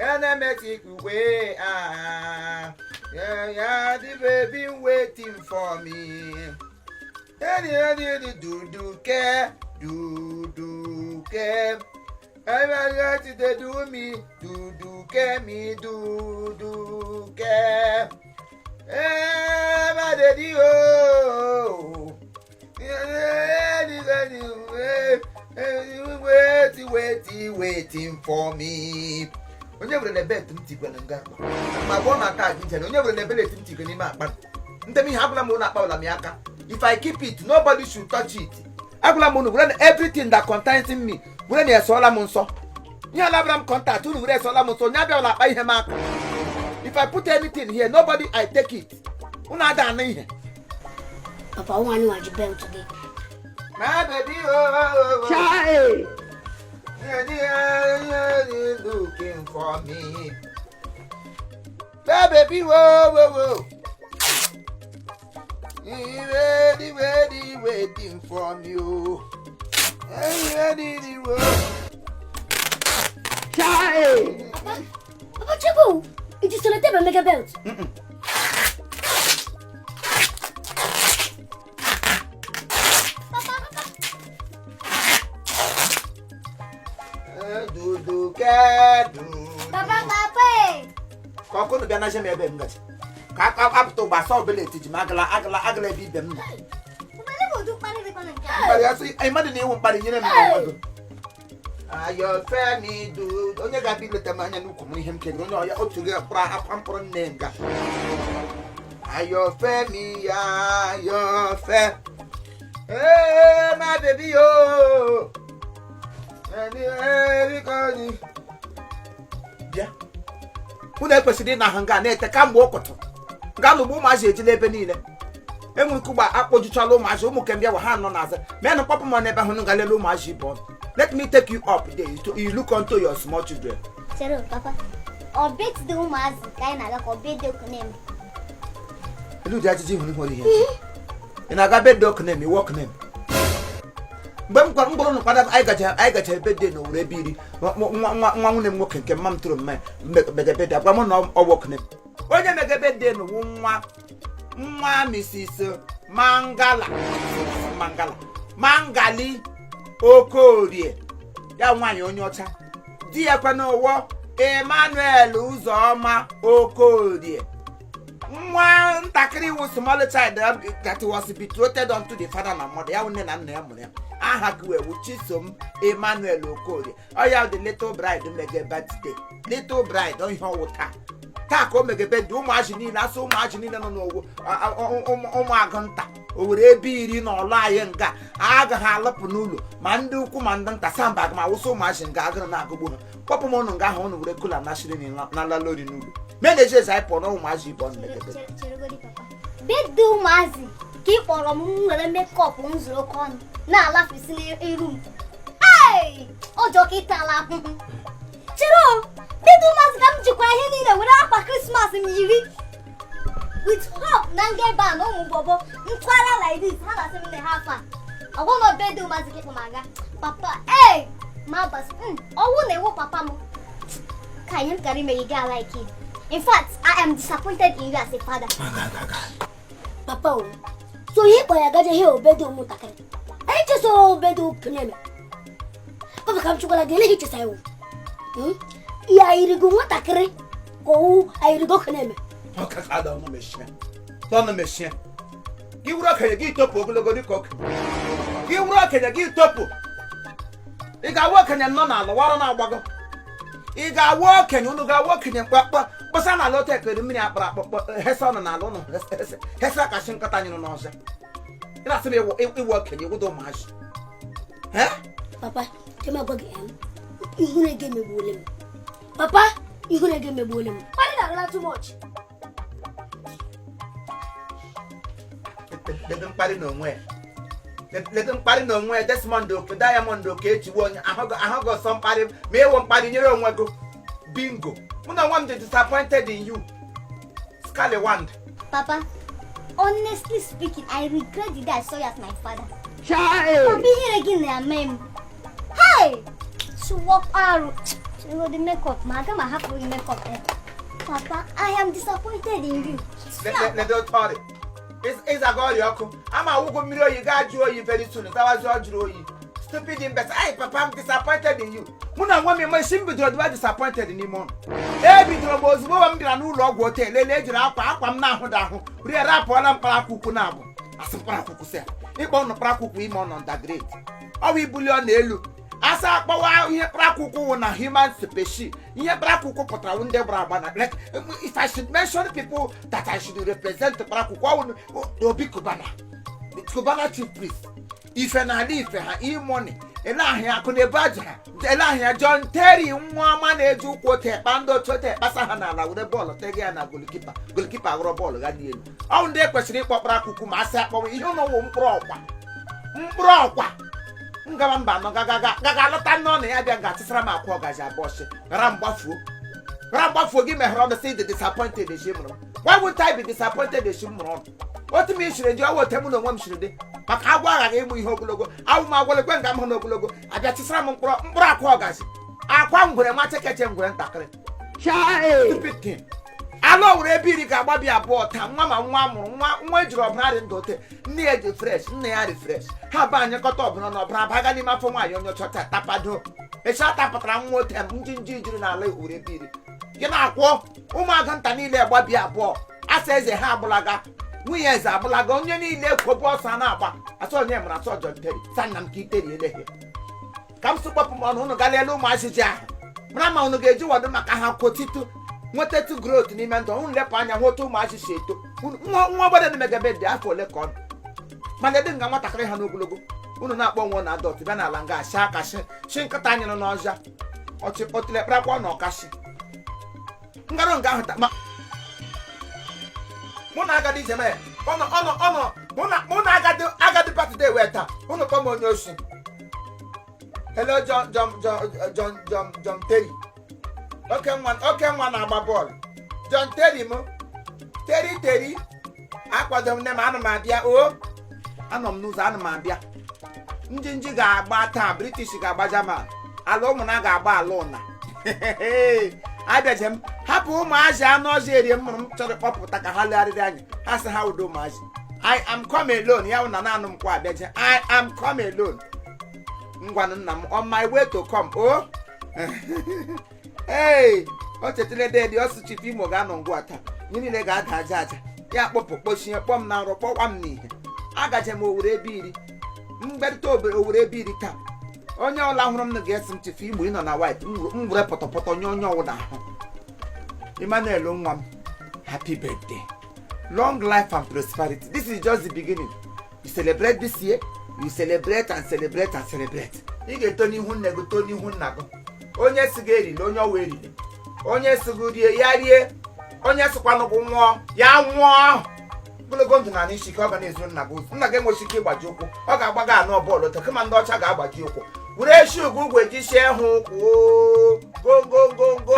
Enemetikwe, ah, yeah, yeah, the baby waiting for me. Edi edi edi do do ke do do ke. Everybody they do me do do ke me do do ke. Eh, my daddy oh. Waiting, waiting, waiting for me. Onye were na belt m tikwere nga akpa ma gụọ na aka gị jere, onye were na belt m tikwere n'ime akpa ntem ihe agwụla m ụnụ akpawala m ya aka. If I keep it, nobody should touch it. Agwụla m ụnụ were na everything that contains me were na esọọla m nsọ. Ihe alabara m contact unu were esọọla m nsọ. Onye abịawala akpa ihe m aka. If I put anything here, nobody, I take it. Unu ada anụ ihe. Papa, nwa anyị nwa ji belt gị. My baby, oh, oh, oh. Chai! Looking for me. My baby, whoa, whoa, whoa. Ready, ready, waiting for you. Ready, ready, whoa. Chai! Papa, chekwa, iji sellotape emege belt? Papa, papa. Dudu kedu. Papa, papa. Ka ọkụ bịa na m ebe m gaji. Ka apụta ụgba asọ ọbụla etiji m agala agala agala ebe ibe m nọ. Papa, ele bụ ụdị mkparị dịkwa na nke a? Mkparị asị, anyị mmadụ na-ewu mkparị nyere m n'onwe gị. Ayọ̀fẹ́mi du onye ga-abịa ileta m anya n'ukwu m ihe m kegoro onye ọya otu gị mkpụrụ akwa mkpụrụ nne nga. Ayọ̀fẹ́mi ayọ̀fẹ́. Ee, my baby yo. Bịa. Unu ekwesịrị ịna ahụ nga na-ete kamgbe ụkụtụ. Nga lụgbu ụmụazị ejila ebe niile. Enwere ike ụgba akpọjuchala ụmụazị ụmụ kembịa wa ha nọ n'azụ. Menụ kpọpụ m n'ebe ahụ ga lele ụmụazị ibe ọnụ. Let me take you up there to you look unto your small children. Chere, papa. Ọ birthday ụmụazị ka anyị na-aga ka ọ birthday Okunemi? Elu ụdị ajụjụ ihu ihu ihe. Ị na-aga birthday Okunemi, iwe Okunemi. Mgbe m gwara mgbụrụ nkwado anyị gacha birthday na Owere ebe iri nwa nwa nwa nwunye m nwoke nke mma m tụrụ mma mege birthday agwa m na ọ wụ Okunemi. Onye mege birthday na wụ nwa nwa Mrs. Mangala Mangala Mangali Okorie ya nwaanyị onye ọcha di ya kwa n'ụwọ Emmanuel Ụzọma Okorie, nwa ntakịrị wụ small child that was betrothed unto the father na mother ya, nne na nna ya mụrụ ya. Aha gị wee wụ Chisom Emmanuel Okorie. Ọ ya the little bride mege birthday, little bride ihe ọwụ taa taa ka o mege birthday. Ụmụazị niile asụ ụmụazị niile nọ n'owu ụmụagụ nta o were ebe iri na ọlụ anyị nga agaghị alụpụ n'ụlọ ma ndị ukwu ma ndị nta samba aga ma awụsa ụmụazị nga agụrụ na-agụgbu ha. Kpọpụ m ụnụ nga ahụ ụnụ were kula nashiri na lalori n'ụlọ mee na ezi anyị pụọ na ụmụazị ibe ọnụ mege birthday. Cheregodi, papa. Birthday ụmụazị ka ị kpọrọ m m were makeup m zụrụ oke ọnụ na-alafesi n'iru m. Ei! Ụjọ ka ịtala ahụhụ. Chere o, birthday ụmụazị ka m jikwa ihe niile were akwa Christmas m yiri. With hope na nga ebe a na ụmụ bọbọ ntụgharịa like this ha na-asị m na ha afa. Ọgwụ na birthday ụmụazị ka ịkpọ m aga. Papa, ee! Ma basị, ọwụ na-ewu papa m. Ka ihe m kara ime gị gaa like it. In fact, I am disappointed in you as a father. Papa o, so ihe kpọrọ ya gaje ihe obedo ụmụntakịrị. Anyị chesoro obedo okenye. Papa, ka m chụkwara gị, eleghị chesa iwu. Ya ayirigo nwatakịrị ka owu ayirigo okenye. Ọka ọnụ mechie, ọnụ mechie. Gị wuru okenye gị topụ ogologo dịka okenye. Gị wuru okenye gị topụ. Ị ga-awụ okenye nọ n'ala wara na-agbago. Ị ga-awụ okenye, unu ga-awụ okenye mkpakpa kpọsa n'ala otu ekere mmiri akpara akpọ hesa ọnụ n'ala ụnụ hesa kasị nkata anyị nọ n'ọzọ. Ị na-asị m ịwụ okenye ịwụda ụmụazị. Papa, chema gwa gị em, ihure gị emegbuole m. Papa, ihure gị emegbuole m. Mkparị na-arịla too much. Lede mkparị n'onwe ya. Lede mkparị n'onwe ya. Desmond Oke Diamond Oke echiwe onye ahụghị ọsọ mkparị ma ịwụ mkparị nyere onwe gị. Bingo, mụ na onwe m dị disappointed in you, scallywag. Papa, honestly speaking, I regret the day I saw you as my father. Chai! Papa, ihere gị na-eme m. Hey! Chụwọ arụ. Chụwọ makeup ma aga m ahapụ gị makeup eh. Papa, I am disappointed in you. Lede otu ọrịa ịzaga ọrịa ọkụ ama awụgo mmiri oyi gaa jụọ oyi very soon zawazi ọ jụrụ oyi. Stupid imbecile. Ay, papa, I'm disappointed in you. Mụ na nwa m eme isi m bidoro dịba disappointed n'ime ọnụ. Ebidoro m ozugbo m bịara n'ụlọ ọgwụ ote lelee ejiri akwa akwa m na-ahụ da ahụ rie rapụọla mkpara akwụkwọ na abụ asị mkpara akwụkwọ sị ịkpọ ọnụ mkpara akwụkwọ ime ọnụ undergrade ọ bụ ibuli ọ na-elu asa akpọwa ihe mkpara akwụkwọ wụ na human species. Ihe mkpara akwụkwọ pụtara wụ ndị gbara agba na, like, if I should mention people that I should represent, mkpara akwụkwọ ọ wụ Obi Cubana, Cubana Chief Priest, ife n'ala ife ha, E-Money, ele ahịa akụ na ebe aja ha, ele ahịa John Terry, nwa ọma na-eji ụkwụ ote ekpa ndị otu ote ekpasa ha n'ala were bọọlụ tege ya na goalkeeper, goalkeeper ghọrọ bọọlụ ga dị elu. Ọ bụ ndị ekwesịrị ịkpọ mkpụrụ akwụkwọ ma asị akpọwa ihe ụnụ wụ mkpụrụ ọkwa, mkpụrụ ọkwa. Ngaba mba anọ gaga gaga alọta nne ọ na ya bịa ga-atịsara m akwa ọgazi abụọ shi ghara mgbafuo, ghara mgbafuo. Gị meghere ọnụ sị dị disappointed echi mụrụ m. Why won't I be disappointed echi m mụrụ ọnụ otu m ishiri dị ọwa ote mụ na onwe m shiri dị maka agwọ aghaghị ịmụ ihe ogologo awụ m agwọlekwe nga m hụ n'ogologo abịa tịsara m mkpụrụ mkpụrụ akwa ọgazi akwa ngwere nwa chekeche ngwere ntakịrị. Chai! Stupid thing. Ala owere ebe iri ga-agbabi abụọ taa. Nwa ma nwa mụrụ nwa nwa ejiri ọbara dị ndụ ote nne ya dị fresh, nne ya dị fresh, ha ba anyekọta ọbara na ọbara baga n'ime afọ nwaanyị onye ọcha taa tapado echi atapụtara nwa ote m njinji jiri n'ala owere ebe iri gị na-akwọ ụmụaka nta niile gbabi abụọ asa eze ha agbụlaga, nwunye eze agbụlaga, onye niile ekwobu ọsọ a na-agba asọ onye mụrụ asọ John Terry sa nna m ka iteri eleghị ka m sụkpọpụ m ọnụ. Unu ga lele ụmụazị ji ahụ mara ma unu ga-eji wado maka ha kwotitu nwetatu growth n'ime ndụ unu. Lepụ anya nweta ụmụazị si eto. Nwa nwa obodo na-emegebe dị afọ ole ka ọ nọ mana dị nga nwatakịrị ha n'ogologo unu na-akpọ nwa na adult bịa n'ala nga asị aka shi shi nkịta anyị nọ n'ọzọ ọchị ọtịlekparakwa na ọkashi ngarụ nga ahụ ma mụ na agadi jem ya ọnọ ọnọ ọnọ mụ na agadi agadi birthday wee taa unu kpọ m onye oshi. Hello, John John John John John John Terry, oke nwa, oke nwa na-agba bọọlụ. John Terry m, Terry Terry, akwado m nne m, ana m abịa o, anọ m n'ụzọ, ana m abịa. Njinji ga-agba taa, British ga-agba German, ala ụmụna ga-agba ala ụna. Abịaje m hapụ ụmụazị anụ ọzọ erie m mụrụ m chọrọ kpọpụta ka ha legharịrị anya ha sị ha udo ụmụazị. I am come alone ya wụ na naanị m kwa abịaje. I am come alone. Ngwanụ nna m, on my way to come o. Ee, o chetara dedi ọsụ Chief Imo ga-anọ ngwa taa, ihe niile ga-ada aja aja ya kpọpụ kpochie kpọọ m na nrọ kpọkwa m n'ihe. Agaje m owere ebe iri mgberịta owere ebe iri taa. Onye ọla hụrụ m ga-esi m Chief Imo ị nọ na white m were pọtọpọtọ nye onye ọwụla ahụ. Emmanuel nwa m, happy birthday, long life and prosperity. This is just the beginning. You celebrate this year, you celebrate and celebrate and celebrate. Ị ga-eto n'ihu nne gị, too n'ihu nna gị. Onye si gị erile, onye ọwa erile, onye si gị rie ya rie, onye sịkwanụ gị nwụọ ya nwụọ. Ogologo ndụ na n'isi ka ọ ga na-ezu nna gị ụzọ. Nna gị enweghị ike ịgbaji ụkwụ, ọ ga-agba gị anọ bọọlụ otu kama ndị ọcha ga-agbaji ụkwụ were esi ugwu ugwu eji sie ha ụkwụ gongongongo.